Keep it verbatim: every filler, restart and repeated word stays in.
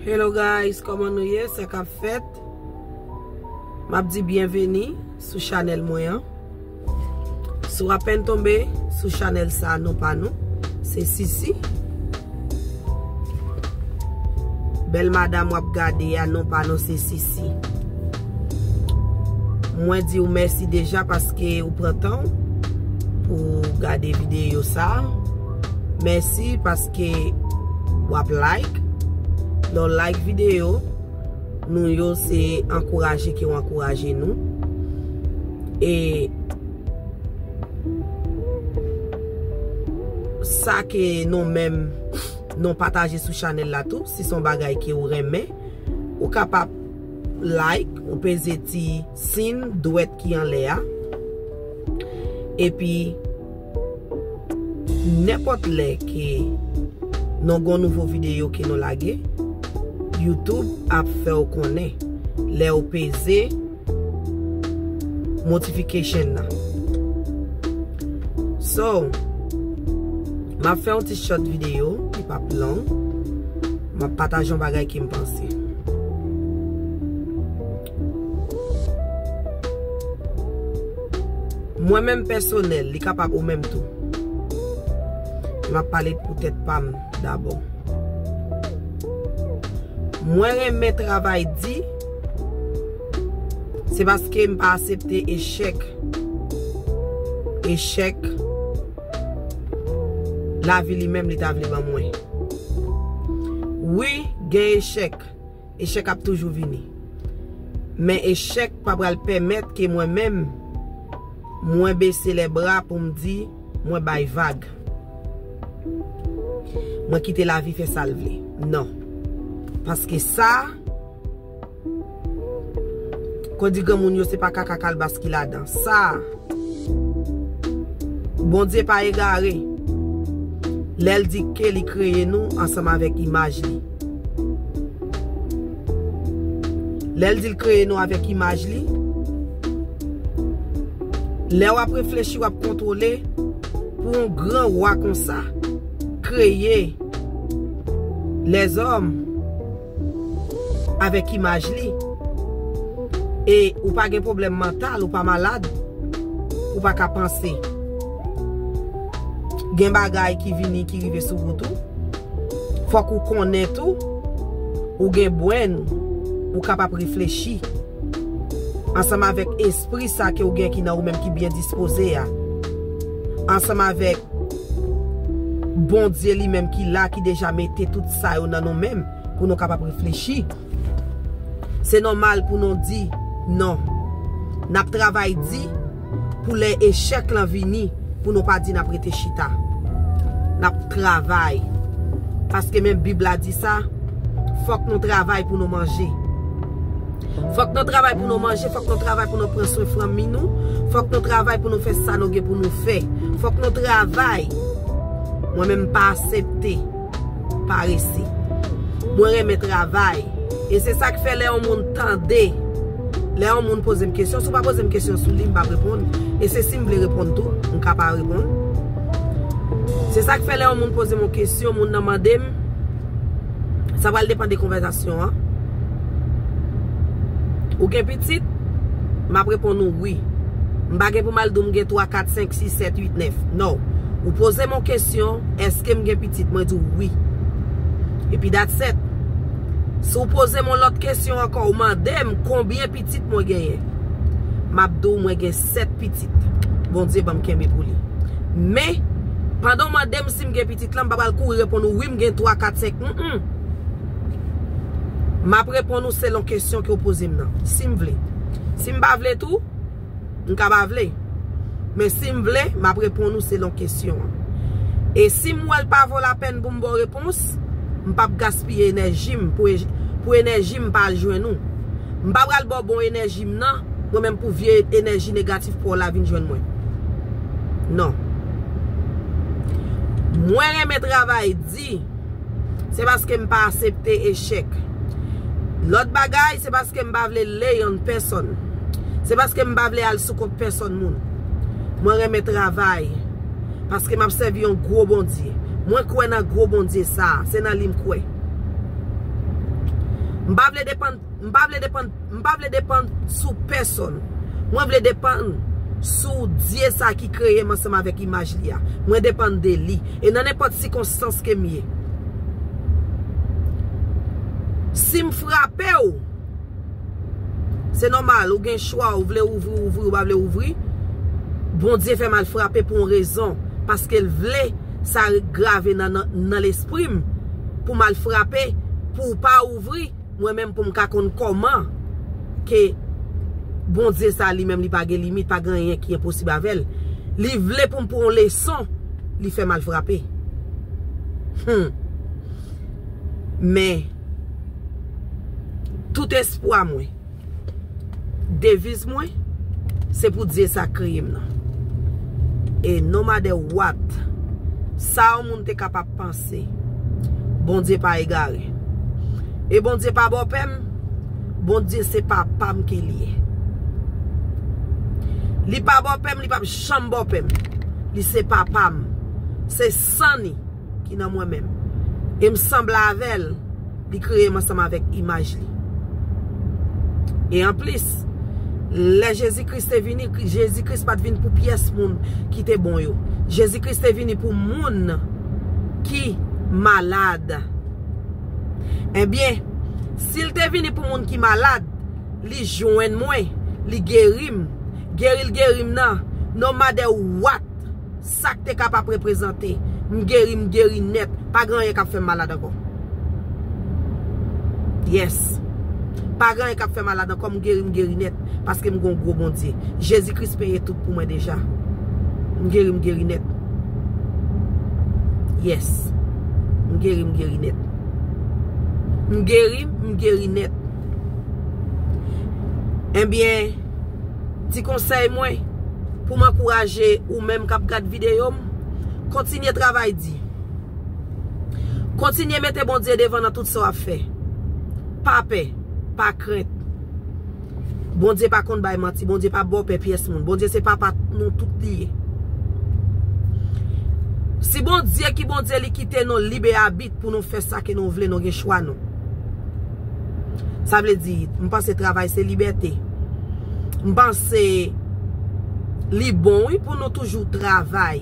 Hello guys, kòman nou ye? Sa k ap fèt? M ap di byenveni sou chanèl mwen an. Si w apèn tonbe sou chanèl sa, non pa nou, se Sisi. Bèl madanm w ap gade a, non pa nou, se Sisi. Mwen di w mèsi deja paske ou pran tan w pou w gade videyo sa. Mèsi paske w ap like. Lè w like videyo, nou yo se ankouraje ke w ankouraje nou. E sa ke nou menm nou pataje sou chanèl la tou, si se yon bagay ke w renmen, ou kapab like, ou peze ti siy dwèt ki anlè a. Epi, nenpòt lè ke nou gon nouvo videyo ke nou lage, YouTube ap fè w konnen lè w peze notification nan. So, m ap fè yon ti short videyo, li p ap long. M ap pataje yon bagay ke m panse. Mwen menm pèsonèl, li kapab ou menm tou. M ap pale pou tèt pa m dabò. Mwen renmen travay di, se paske m pa aksepte echèk. Echèk lavi li menm li ta vle ban mwen. Wi, gen echèk. Echèk ap toujou vini. Men echèk pa pral pèmèt ke mwen menm, mwen bese lè bra pou m di, mwen bay vag. Mwen kite lavi fè sa l vle. Non. Paske sa, kon di granmoun yo, se pa kaka kalbas ki ladan. Sa, Bondye pa egare. Lè l di ke li kreye nou ansanm avèk imaj li. Lè l di l kreye nou avèk imaj li, lè w ap reflechi, w ap kontwole pou yon gran wa konsa kreye lèzòm avèk imaj li. E ou pa gen pwoblèm mantal, ou pa malad, ou pa ka panse. Gen bagay ki vini, ki rive sou wout ou. Fòk ou konnen tou, ou gen brenn, ou kapab reflechi. Ansanm avèk espri sa ke ou gen ki nan ou menm ki byen dispoze a. Ansanm avèk Bondye li menm ki la, ki deja mete tout sa yo nan nou menm pou nou kapab reflechi. Se nòmal pou nou di non. N ap travay di pou lè echèk lan vini, pou nou pa di n ap rete chita. N ap travay. Paske menm Bib la di sa, fòk nou travay pou nou manje. Fòk nou travay pou nou manje, fòk nou travay pou nou pran swen fanmi nou, fòk nou travay pou nou fè sa nou gen pou nou fè. Fòk nou travay. Mwen menm m pa aksepte parese. Mwen renmen travay. E se sa k fè lè yon moun tande, lè yon moun poze m kesyon, si w pa poze m kesyon sou li, m p ap reponn. E se si m vle reponn tou, m ka pa reponn. Se sa k fè lè yon moun poze m yon kesyon, moun nan mande m, sa pral depann de konvèsasyon an. Ou gen pitit? M ap reponn ou wi. M pa gen pou m al di w m gen twa, kat, senk, sis, sèt, uit, nèf. Non. Ou poze m yon kesyon, èske m gen pitit? Mwen di w wi. Epi that's it. Si w poze m yon lòt kesyon ankò, ou mande m konbyen pitit mwen genyen, m ap di w mwen gen sèt pitit. Bondye ban m kenbe pou li. Men, pandan w mande m si m gen pitit lan, m pa pral kouri reponn ou wi, m gen twa, kat, senk. Mm, mm. M ap reponn ou selon kesyon ke w poze m nan. Si m vle. Si m pa vle tou, m ka pa vle. Men si m vle, m ap reponn ou selon kesyon an. E si m wè l pa vo lapèn pou m ba w repons, m p ap gaspiye enèji m pou, pou enèji m pa al jwenn ou. M pa pral ba w bon enèji m nan, mwen menm pou vye enèji negatif pa w la vin jwenn mwen. Non. Mwen renmen travay di, se paske m pa aksepte echèk. Lòt bagay, se paske m pa vle lay on pèsonn. Se paske m pa vle al sou kont pèsonn moun. Mwen renmen travay. Paske m ap sèvi yon gwo Bondye. Mwen kwè nan gwo Bondye sa a. Se nan li m kwè. M pa vle depann, m pa vle depann, m pa vle depann sou pèsonn. Mwen vle depann sou Dye sa ki kreye m ansanm avèk imaj li a. Mwen depann de li. E nan nenpòt sikonstans ke m ye. Si m frape w, se nòmal, ou gen chwa, ou vle ouvri, ouvri, ou pa vle ouvri. Bondye fè m al frape pou yon rezon. Paske l vle sa grave nan, nan, nan lespri m. Pou m al frape, pou w pa ouvri, mwen menm pou m ka konn kòman ke Bondye sa li menm li pa gen limit, pa gen anyen ki enposib avè l. Li vle pou m pran yon leson, li fè m al frape. Hmm. Men, tout espwa mwen, deviz mwen, se pou Dye sa kreye m nan. E no matter what, sa yon moun te kapab panse, Bondye pa egare. E Bondye pa bòpè m, Bondye se papa m ke li ye. Li pa bòpè m, li p ap janm bòpè m. Li se papa m. Se san ni ki nan mwen menm. E m sanble avè l, li kreye m ansanm avèk imaj li. E anplis, lè Jezi Kris te vini, Jezi Kris pa t vin pou pyès moun ki te bon yo. Jezi Kris te vini pou moun ki malad. Ebyen, si l te vini pou moun ki malad, li jwenn mwen, li geri m. Geri l geri m nan, no matter what, sa k te kapab reprezante, m geri, m geri nèt. Pa gen anyen k ap fè m malad ankò. Yes. Pa gen anyen k ap fè m malad ankò, m geri, m geri nèt. Paske m gon gwo Bondye. Jezi Kris peye tout pou mwen deja. M geri, m geri nèt. Yes. M geri, m geri nèt. M geri, m geri nèt. Ebyen, ti konsèy mwen, pou m ankouraje ou menm k ap gad videyo m, kontinye travay di. Kontinye mete Bondye devan nan tout sa w ap fè. Pa pè, pa krent. Bondye pa konn bay manti, Bondye pa bòpè pyès moun. Bondye se papa nou tout li ye. Si Bondye ki Bondye li kite nou lib e abit pou nou fè sa ke nou vle, nou gen chwa nou. Sa vle di, m panse travay se libète. M panse li bon wi pou nou toujou travay.